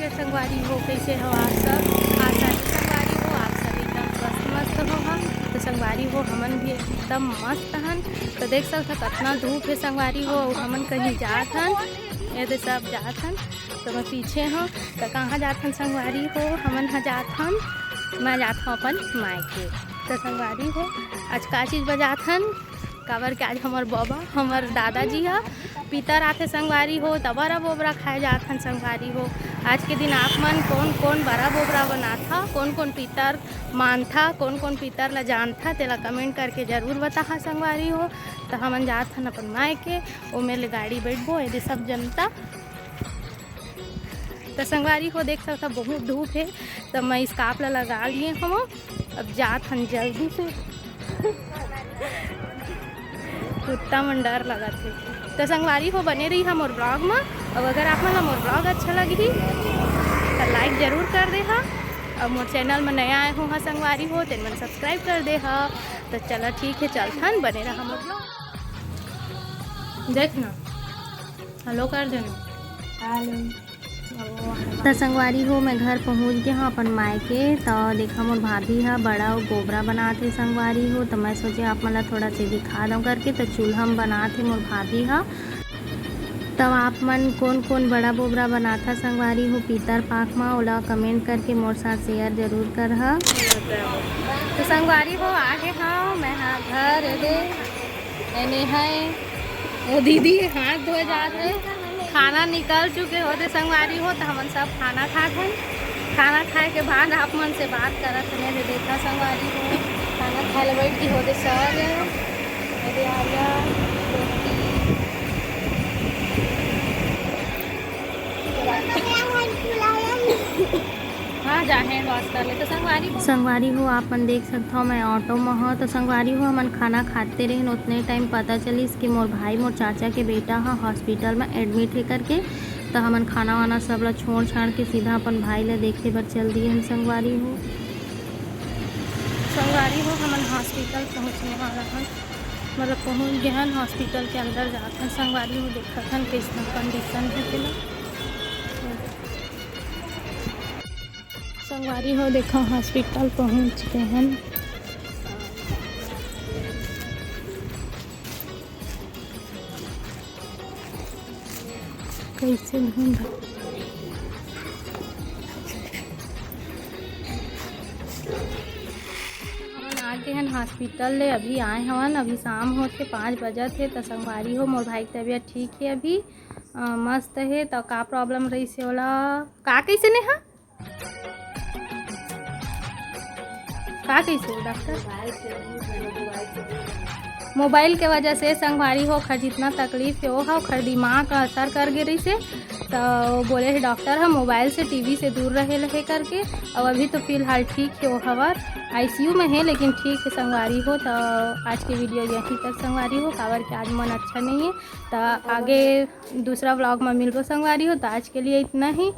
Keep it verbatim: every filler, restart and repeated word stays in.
संगवारी हो, कैसे हो आप सब? आशा है संगवारी हो, आप सब एकदम स्वस्थ मस्त हो। हम तो संगवारी हो, हमन भी एकदम मस्त हन। तो देख सकत हो, कतना धूप है संगवारी हो, अउ हमन कहीं जात हन, ये दे सब जात हन। तो मैं पीछे हूँ। तो कहाँ जात हन संगवारी हो? हमन ह जात हन, मैं जात हूँ अपन मायके। तो संगवारी हो, आज का चीज बजात हन, काबर के आज हमर बाबा, हमर दादाजी ह पितर आथे संगवारी हो, त बरा बोबरा खाए जात हन संगवारी हो। आज के दिन आप मन कौन कौन बरा बोबरा बनाथा, कौन कौन पितर मानथा, कौन कौन पितर ला जानथा, तेला कमेंट करके जरूर बताहा संगवारी हो। त हमन जात हन अपन मायके, ओ मेर ले गाड़ी बैठबो, एदे सब जनता। त संगवारी हो, देख सकता बहुत धूप है, त मैं स्कार्फ ला लगा लिए हूँ। अब जात हन जल्दी से। कुत्ता मन डर लगत हे। त संगवारी हो, बने रही हम मोर ब्लॉग में। अब अगर आप मन ला मोर ब्लॉग अच्छा लगही त लाइक जरूर कर दे हा। अब मोर चैनल में नया आए हो हा संगवारी हो, तेन मन सब्सक्राइब कर दे हा। त चला ठीक है, चलथन, बने रहा मोर ब्लॉग। देख ना, हेलो कर देना। हेलो। त संगवारी हो, मैं घर पहुँच गया हूँ अपन मायके। त देखा मोर भाभी हा बड़ा अउ बोबरा बनात हे संगवारी हो। त मैं सोचे आप मन ला थोड़ा से दिखा दऊँ करके। त चूल्हा में बनात हे मोर भाभी हा। तब आप मन कौन कौन बड़ा बोबरा बनाथा संगवारी हो पितर पाक मा, ओला कमेंट करके मोर साथ शेयर जरूर करहा। तो संगवारी हो, आगे हाँ मैं हाँ घर एदे एने है वो दीदी हाथ धोए जात हे। खाना निकल चुके होते संगवारी हो, त हमन सब खाना खात हन। खाना खाए के बाद आप मन से बात करत हन। एदे देखा संगवारी हो, खाना खाए ला बैठ गई होते सर। एदे आलू, रोटी। हाँ, जा hand wash कर ले। तो संगवारी हो, संगवारी हो, आप मन देख सकत हो, मैं ऑटो में हो। तो संगवारी हो, हमन खाना खाते रहिन, उतने टाइम पता चलिस कि मोर भाई, मोर चाचा के बेटा ह हॉस्पिटल में एडमिट हे करके। तो हमन खाना वाना सब ला छोड़ छाड़ के सीधा अपन भाई ला देखे बर चल दिए हन संगवारी हो। संगवारी हो, हमन हॉस्पिटल पहुँचने वाला हन, मतलब पहुँच गए हन हॉस्पिटल के अंदर जात हन। संगवारी हो, देखत हन कैसन कंडीशन है तेला। संगवारी हो, देखो हॉस्पिटल पहुंच गए हन। कैसे ढूंढ हमन आ गए हन हॉस्पिटल ले, अभी आए हवन, अभी शाम होत हे, पाँच बजत हे। त संगवारी हो, मोर भाई के तबीयत ठीक हे अभी, अ, मस्त हे। त का प्रॉब्लम रहिस हे ओला, का कैसे ने हा? का कइसे हो डॉक्टर? मोबाइल के वजह से संगवारी हो ओखर जितना तकलीफ हे, वो हा ओखर दिमाग का असर कर गे रहिसे। तो बोले हे डॉक्टर ह मोबाइल से, टीवी से दूर रहे लहे करके। अब अभी तो फिलहाल ठीक हे, वो हवर आईसीयू में हे, लेकिन ठीक हे संगवारी हो। तो आज के वीडियो यहीं तक संगवारी हो, काबर के आज मन अच्छा नहीं है। तो आगे दूसरा व्लॉग में मिलबो संगवारी हो। तो आज के लिए इतना ही।